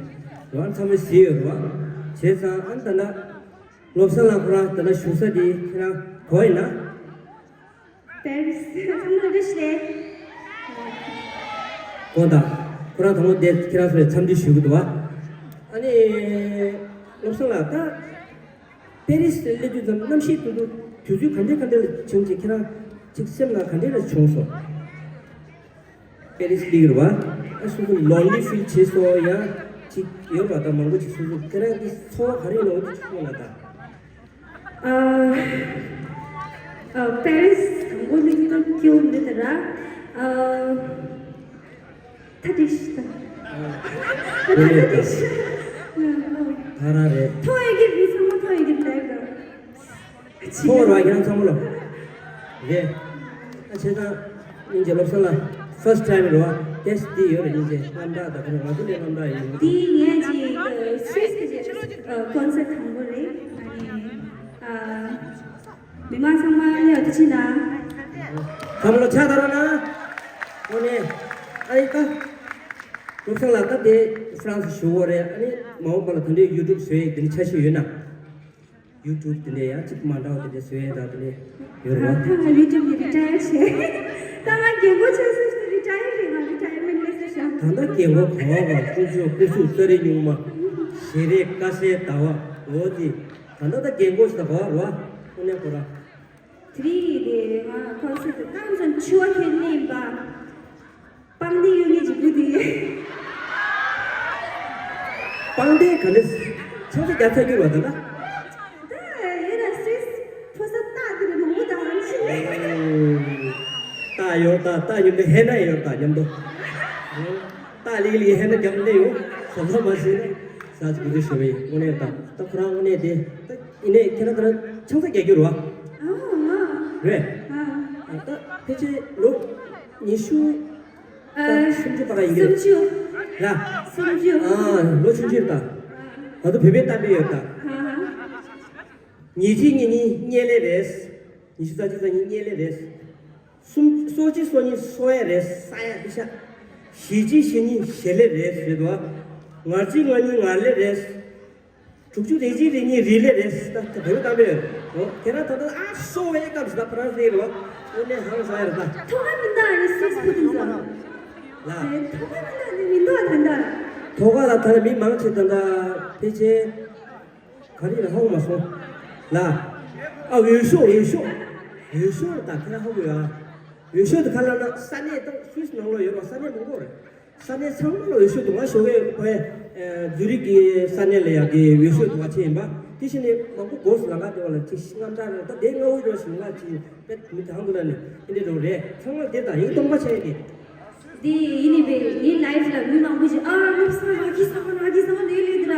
རང་ཚང་མས་གཟིགས་ཡོད་རེད་བ། བྱས་ཙང་ཨ་ནི་ད་ལྟ་བློ་བཟང་ལགས་ཁོ་རང་ད་ལྟ་བཞུགས་ས་དེ་ཁྱེད་རང་གོ་ཡིན་ན། པེ་རི་སི་ཚང་མ་ལོག་ཞེས། གོ་ད། ཁོ་རང་དང་པོ་དེ་ཁྱེད་རང་ཚོ་ལ་འཚམས་འདྲི་ཞུ་གི་འདུག་བ། ཨ་ནི། བློ་བཟང་ལགས་ད། པེ་རི་སི་སླེབས་དུས་ཙམ་གནམ་གཤིས་དུ་དུ་དུས་ཚོད་ག་འདྲས་ག་འདྲས་ལ་བྱུང་ཅིག་ཁྱེད་རང་ཅིག་སེམས་ནང་ག་འདྲས་ལ་བྱུང་སོང་། པེ་རི་སི་སླེབས་རེད་བ། ཨ་སོ་སོ་ལོན་ལི་ཕིལ་བྱེད་སོང་ཡང་ཅིག་ཡོད་པ་དང་མང་པོ་ཅིག་སོ་སོ་ཁྱེད་རང་གི་ཚོར་བ་ག་རེ་ཡོད་ཅིག་གསུངས་ན་ད། ཨ་ཨ་པེ་རི་སི་དང་པོ་སླེབས་དུས་སྐྱོ་མི་འདུག་ར། ཨ། ཐ་དྲིས་ཤི་ད། ཨ། ཐ་དྲིས་ཤི། ཨ། ཨ། ཐ་ར་རེད། ཐོ་ཡི་གི་མི་ཚང་མ་ཐོ་ཡི་གི་ལེགས་ར། ཐོ་ར་ཁྱེད་རང་ཚང་མ་ལོ། རེད། ཨ་བྱས་ཙང་། སྙིང་རྗེ་བློ་བཟང་ལགས། ཕར་སི་ཊི་ཊའིམ་རེད་བ། ཏེས་འདི་ཡོད་རེད་སྙིང་རྗེ། རྣམ་དག་དང་ཁོ་རང་ང་ཚོ་ལས་རྣམ་དག་ཡིན། འདི་ངས་ཅིག་སུད་སི་གི་ཀོན་སར་ཊི་དང་པོ་རེད། ཨ་ནི། ཨ། མི་མང་ཚང་མ་ལ་ཡག་པོ་ཕྱིན་ན། ཚང་མ་ལ་ཕྱག་དར་རོགས་གནང་། ཨོ་ནེ། ཨ་ནི་ད། བློ་བཟང་ལགས་ད་དེ་ཧྥ་རན་སི་བཞུགས་ཡོད་རེད། ཨ་ནི་མ་འོངས་པ་ལ་ད་འདྲའི་ཡུ་ཊུབ་བཟོ་ཡས་དེ་འདྲ་འཆར་གཞི་ཡོད་ན། ཡུ་ཊུབ་དེ་འདྲ་ཡང་ཅིག་མ་འདྲ་བ་དེ་འདྲ་བཟོ་ཡས་ད་དེ་འདྲ་ཡོད་རེད་བ། ད་ང་ཡུ་ཊུབ་ནས་རི་ཊ་ཡར་བྱས། ད་ང་རྒན་གོག་ཆགས་སོང་། རི་ཊ་ཡར་རེད། ང་རི་ཊ་ཡར་མེན་ཊི་ལས་ཟེར་ཤག་ད་ལྟ་རྒན་གོག་ག་བ་བ་ཀུ་ཅོ་ཀུ་ཤུ་ཙ་རི་ཉུང་མ། ཞལ་རས་དཀར་གསལ་ཟླ་བ་འོ་དེ། ད་ལྟ་ད་རྒན་གོག་ཞིག་ད་ག་བ་རེད་བ། ཨོ་ནེ་ཁོ་ར། དེ་རིང་དེ་ང་ཁོང་ཚོ་དེ་ཏང་ཙམ་འཆི་བ་ཁྱེར་ནས་ཡིན་པ། པང་གདན་གཡུག་མཁན་གྱི་བུ་དེ། པང་གདན་ག་ནས་ཆང་ས་རྒྱ་ཚ་གྱུར་བ་དེ་ལ། ད་ཡོད་ན་སུད་སི་ཕོ་གསར་སྟག་དེ་ལས་མང་པོ་དང་ཨང་ཆི་ལེ། སྟག་ཡོད་ད་སྟག་མཉམ་དུ་ཧེ་ན་ཡོད་ད་མཉམ་དུ། སྟག་ལིག་ལིག་ཧེ་ན་རྒྱབ་ལེ་ཡོད། ས་ས་མ་ཤེས་ན་ས་ཅིག་གུ་དུ་ཤོད་བས་དངོས་གནས་ད་ད་ཁོ་རང་དངོས་གནས་དེ་ད་ཡིན་ནས་ཁྱེད་རང་ད་ཆང་ས་རྒྱ་གྱུར་བ། ཨ་ཨ། རེད། ཨ། ད་ཕལ་ཆེར་ལོ་ཉི་ཤུ་ཨ། དང་སུམ་ཅུ་བར་ཡིན་གྱི་རེད། སུམ་ཅུ། ཡ། སུམ་ཅུ། ཨ། ལོ་ཆུང་ཆུང་ད། ང་ཚོ་བོད་པའི་གཏམ་དཔེ་ཡོད་ད། ཨ་ཧ། ཉི་གཅིག་ཉི་གཉིས་གཉན་ལེ་རེད། ཉི་ཤུ་རྩ་གཅིག་རྩ་གཉིས་གཉན་ལེ་རེད། སུམ། སོ་གཅིག་སོ་གཉིས་སོ་ཡ་རེད། ས་ཡ་པི་ཤ། ཞེ་གཅིག་ཞེ་གཉིས་ཞེ་ལེ་རེད་ཟེར་འདུག་ང་གཅིག་ང་གཉིས་ང་ལེ་རེད། དྲུག་ཅུ་རེ་གཅིག་རེ་གཉིས་རེ་ལེ་རེད། ད་ད་བོད་གཏམ་དཔེ་ཡོད། འོ་དེ་རང་ད་ལྟ་ཨ་སོ་ཝེ་ཀམ་ཟེར་ད་ཕ་རན་སི་རེད་བ། འོ་ནས་ཧང་སང་ཡ་རེད་ད། ཐོག་ཁ་མི་འདའ་ནི་སིག་སི་ཕུ་ཏིན་ཟེར། ལ། ཐོག་ཁ་མི་འདའ་ནི་མི་འདུག་ད་ད། ཐོག་ཁ་ལ་ད་ལ་མི་མང་ཆེ་ད་ད་ཕལ་ཆེར། ག་རེ་ལ་ཧ་གོ་མ་སོང་། ལ། ཨ་འོས་ཤོག་འོས་ཤོག་འོས་ཤོག་ལ་ད་ཁྱེད་རང་ཧ་གོ་ཡོད་ཨ། འོས་ཤོག་དེ་ག་ལ་ན་ས་གནས་དང་སུད་སི་ནང་ལོགས་ཡོད་རོགས། ས་གནས་མང་པོ་རེད། ས་གནས་ཚང་མ་ལ་འོས་ཤོག་འདུག་ང་ཞོགས་ཀས་ཕ་ཡ་ཛུ་རིག་གི་ས་གནས་ལ་ཡ་གི་འོས་ཤོག་འདུག་བ་ཆེ་ཡིན་པ། དེ་བཞིན་ནས་མང་པོ་སྒོ་སུ་ལ་ང་དེ་བ་ལ་ཅིག་ཤི་རྔམ་དྲག་རེད། ད་དེ་ང་འོས་རོགས་ཞིག་ང་ཅིག་པད་མི་དང་དུ་ལ་ནི་ཨིན་དེ་འགྲོ་རེད། ཚང་མ་དེ་དང་ཡིན་སྟོང་པ་ཆེ་ཡིན་དེ། འདི་ཡིན་ནི་བས་ངའི་ལའིབ་ལ་མི་མང་པོ་ཞིག་ཨ་རབ་སང་ར་ཁི་སང་ར་ཁི་སང་ལེ་ལེ་དེ་ར་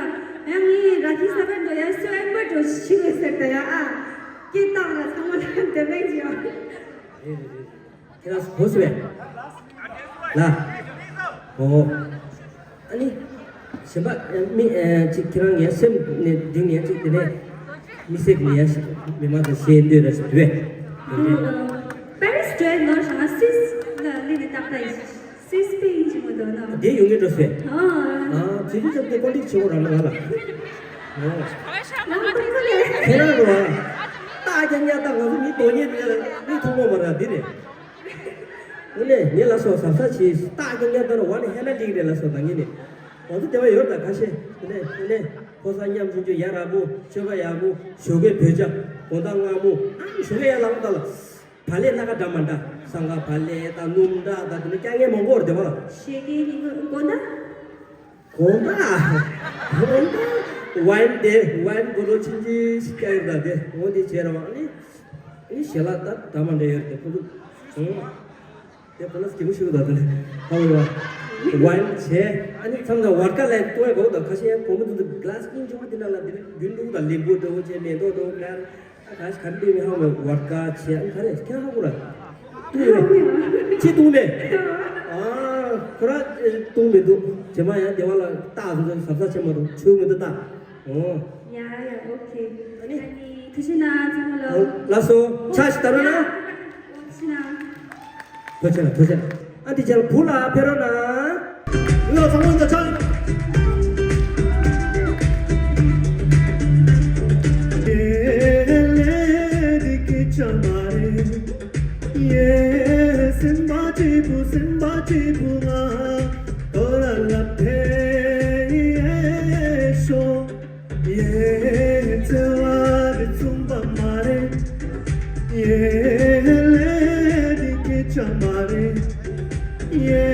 ཡང་ངའི་ར་ཁི་སང་ར་འགྲོ་ཡ་སུ་ཨེམ་པར་འགྲོ་ཞིག་རེད་ཟེར་ད་ཡ་ཨ་སྐད་བཏང་ལ་ཚང་མ་ལ་དེ་བས་ཀྱི་ཨ། རེད་རེད་རེད། ཁྱེད་རང་ཚོ་གོ་སོང་བས། ལ། ཨོ། ཨ་ནི། གཞན་པ་མི་གཅིག་ཁྱེད་རང་ངའི་སེམས་ནས་འདི་ངས་གཅིག་དེ་ནས་མི་སེར་ངས་མི་མང་དང་ཞེ་འདོད་ར་ཞིག་དུས་བས། པེ་རིས་ཌོ་ནོར་ཤང་སིས་ལ་ལི་ནི་ཏག་ཏག་ཡིན། སིས་པེ་ཡིན་གྱི་མོ་དོ་ན། དེ་ཡོང་གི་འགྲོ་སེ། ཨ། ཨ་ཙི་ཙི་ཙི་ཀོ་ལིག་ཆེ་བོ་རང་ལ་ང་ལ། ཨོ། ལམ་ཁ་ཁ་ལས། ཁྱེད་རང་གོ་ཨ། ཏག་ཀྱང་ཉག་ཏག་ང་ཚོ་མི་དོ་ཉེ་མི་མཐོང་མོ་མ་ར་འདི་རེད། དངོས་གནས་ངས་ལ་སོགས་ཟབ་ས་ཆེ་སྟག་རྐྱང་རྐྱང་ལྟར་ཝན་ཧེ་ན་ལིག་རེད་ལ་སོགས་ད་ངས་ནས་ང་ཚོ་དེ་བ་ཡོད་ད་ཁ་ཤས་དེ་ནས་དེ་ནས་ཕོ་གསར་མཉམ་ཆུང་ཆུང་ཡ་ར་བུ་ཆོས་པ་ཡ་བུ་ཞོགས་ཀས་བོད་ཇ་དགོང་དག་མངར་མོ་ཨ་ཞོགས་ཀས་ཡ་ལ་བུ་ད་ལ་བ་ལས་སྣ་ཁ་འདྲ་མ་འདྲ་སང་ག་བ་ལས་ད་སྣུམ་འདྲ་ད་དེ་ནས་རྐྱང་ངས་མང་པོ་རེད་དེ་བ་ལ་ཞོགས་ཀས་ཉིན་གུང་དགོང་དག་དགོང་དག་དགོང་དག་ཝན་དེ་ཝན་གོ་རོ་ཆིན་ཆིན་ཞིག་རྐྱང་ཡོད་ད་དེ་འོ་དེ་བྱས་ར་བ་ཨ་ནི་ཨ་ནི་ཞལ་ལག་ད་འདྲ་མ་འདྲ་ཡོད་རེད་དེ་ཁོ་ཚོ་ཨང་། དེ་ཁོ་ན་སྐྱིད་པོ་ཞིག་འདུག་དེ་ལས་ཧ་ལོ་བ་བྱས་ཨ་ནི་མཚམས་དང་བར་ཀ་ལ་ཏོ་ཡ་གོ་དང་ཁ་ཤས་ཡང་གོང་མོ་དུ་དུ་གླ་སི་ཀིན་ཆུང་མ་དེ་ན་ལ་དེ་ནི་རྒྱུན་དུ་དང་ལེགས་པོ་འདྲ་བོ་བྱས་མེ་ཏོག་འདྲ་བོ་ཀར་ཨ་ག་ཤ་ག་རེ་མི་ཧ་མོ་བར་ཀ་བྱས་ཨ་ནི་ག་རེ་ཁྱེད་ཧ་གོ་ར་ཏུ་མེ་ཁྱེད་ཏུ་མེ་ཨ་ཁོ་ར་ཏུ་མེ་འདུག་ཇེ་མ་ཡང་དེ་བ་ལ་ཏག་ཟུ་ཟ་ས་ཆེ་མ་འདུག་ཆུ་མི་འདུག་ཏག་ཨོ། ཡ་ཡ་ཨོ་ཁེ། ཨ་ནི། ཨ་ནི་ཐུགས་རྗེ་གནང་ཚང་མ་ལ། ལགས་སོ་ཕྱག་ཞིག་བཏང་རོགས་གནང་། ཐུགས་རྗེ་གནང་། ཐུགས་རྗེ་གནང་། ཨ་འདི་ཅག་བུ་ལ་ཕེབས་རོགས་གནང་། ལོ་ཚང་མ་འདི་ཚང་། ཡེ་སེམས་པ་སྐྱིད་པོ་སེམས་པ་སྐྱིད་པོ་ང་དོ་ར་ལ་ཕེབས་ཤོག་ཡེ་བརྩེ་བ་འདི་མཚུངས་པ་མ་རེད། ཡེ་ལས་འདི་སྐད་ཆ་མ་རེད། ཡེ་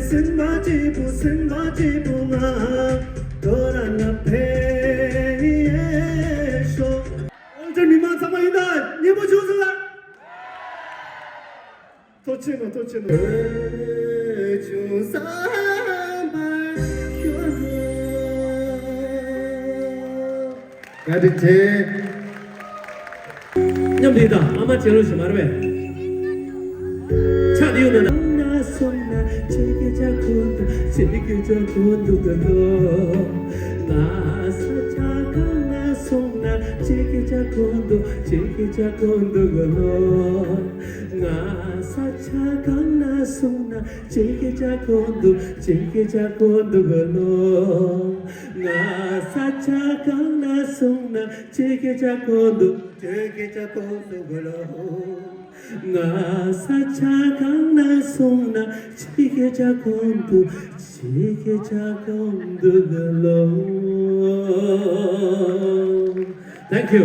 སེམས་པ་སྐྱིད་པོ་སེམས་པ་སྐྱིད་པོ་ང་དོ་ར་ལ་ཕེབས་ཤོག་ཨོ་ཅེ་མི་མང་ཚང་མ་ཡིན་ད་མཉེས་པོ་བྱུང་སོང་ལ། ཐུགས་རྗེ་གནང་། ཐུགས་རྗེ་གནང་། བཀའ་དྲིན་ཆེ། མཉམ་དུ་ཡིན་ད་ཨ་མ་བྱེད་རོགས་ཞེས་མ་རེད་པས། ཕྱག་དེ་ཡོད་ན་ན། ང་ས་ཆ་གང་ན་སོང་ན་ཅི་སྐད་ཆ་གོ་འདུག་ཅི་སྐད་ཆ་གོ་འདུག་ག་ལོ། ང་ས་ཆ་གང་ན་སོང་ན་ཅི་སྐད་ཆ་གོ་འདུག་ཅི་སྐད་ཆ་གོ་འདུག་ག་ལོ། ང་ས་ཆ་གང་ན་སོང་ན་ཅི་སྐད་ཆ་གོ་འདུག་ཅི་སྐད་ཆ་གོ་འདུག་ག་ལོ། Thank you.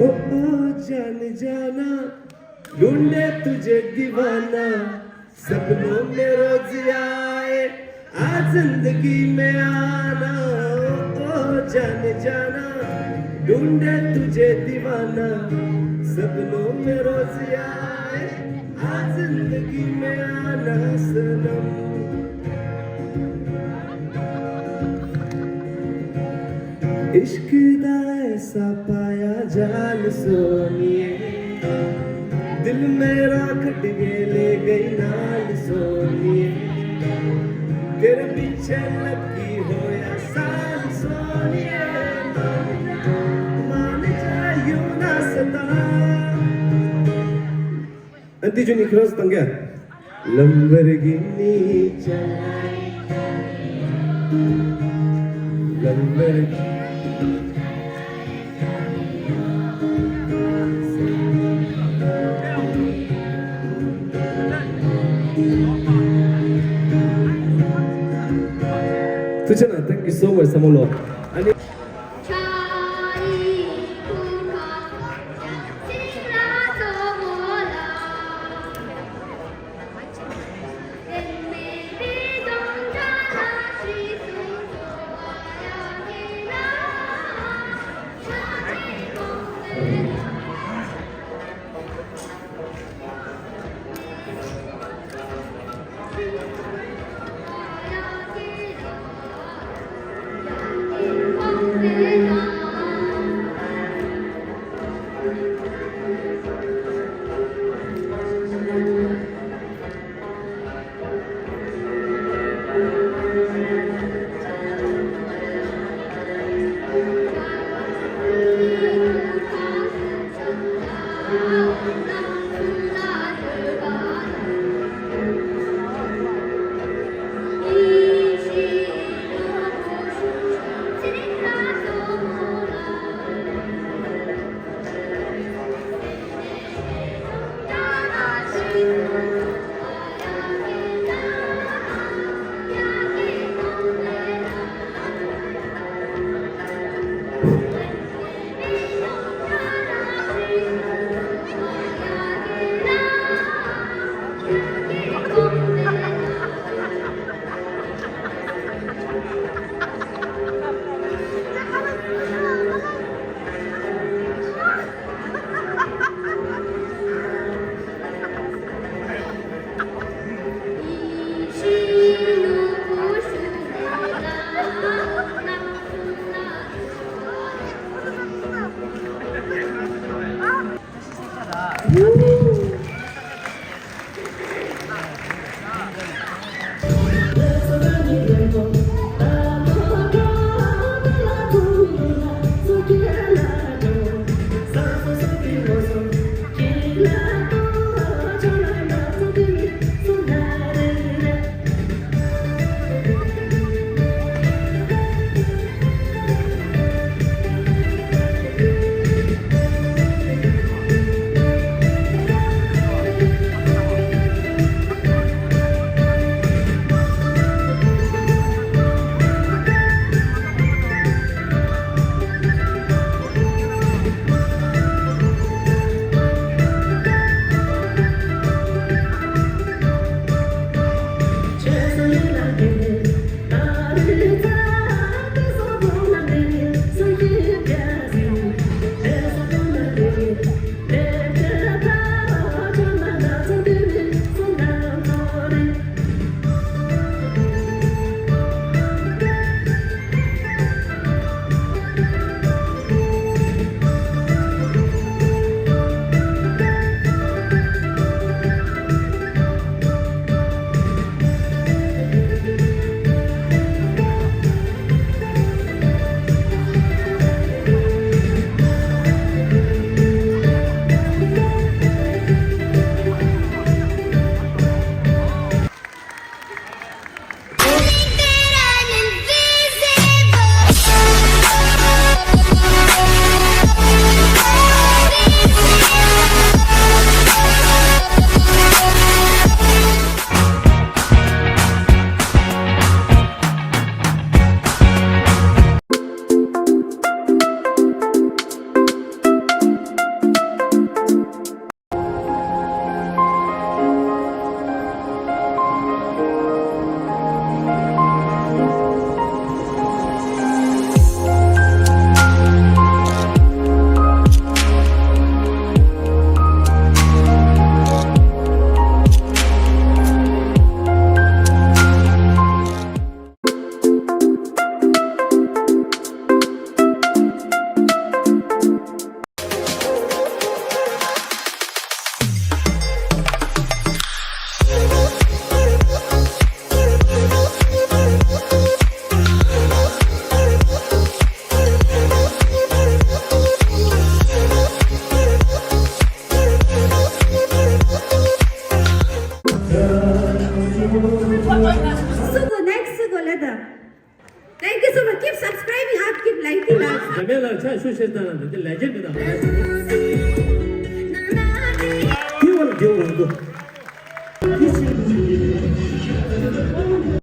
ओ, ओ जाने जाना, ढूंढे तुझे दीवाना, सपनों में रोज आए, आ जिंदगी में आना, ओ जाने जाना, ढूंढे तुझे दीवाना, सपनों में रोज आए, आ जिंदगी में आना सनम। इश्क दा ऐसा पाया जाल सोनिए, दिल मेरा कट गए ले गई नाल सोनिए, तेरे पीछे लगी होया साल सोनिए, मान जा यूं ना सता। Anti Juni cross tangga. Lamborghini chai. Lamborghini. Tuchana, thank you so much, Samolo. Ani Thank you so much. Keep subscribing, huh? Keep liking us. འཇམ་དཔལ་ལགས་ཕྱག་ཤུགས་ཆེ་བཏང་ལ་འདི་ལེ་ཇེན་ཌི་དང་། དེ་བ་ལ་དེ་བ་ལ་འདུག་དེ་ཞིག་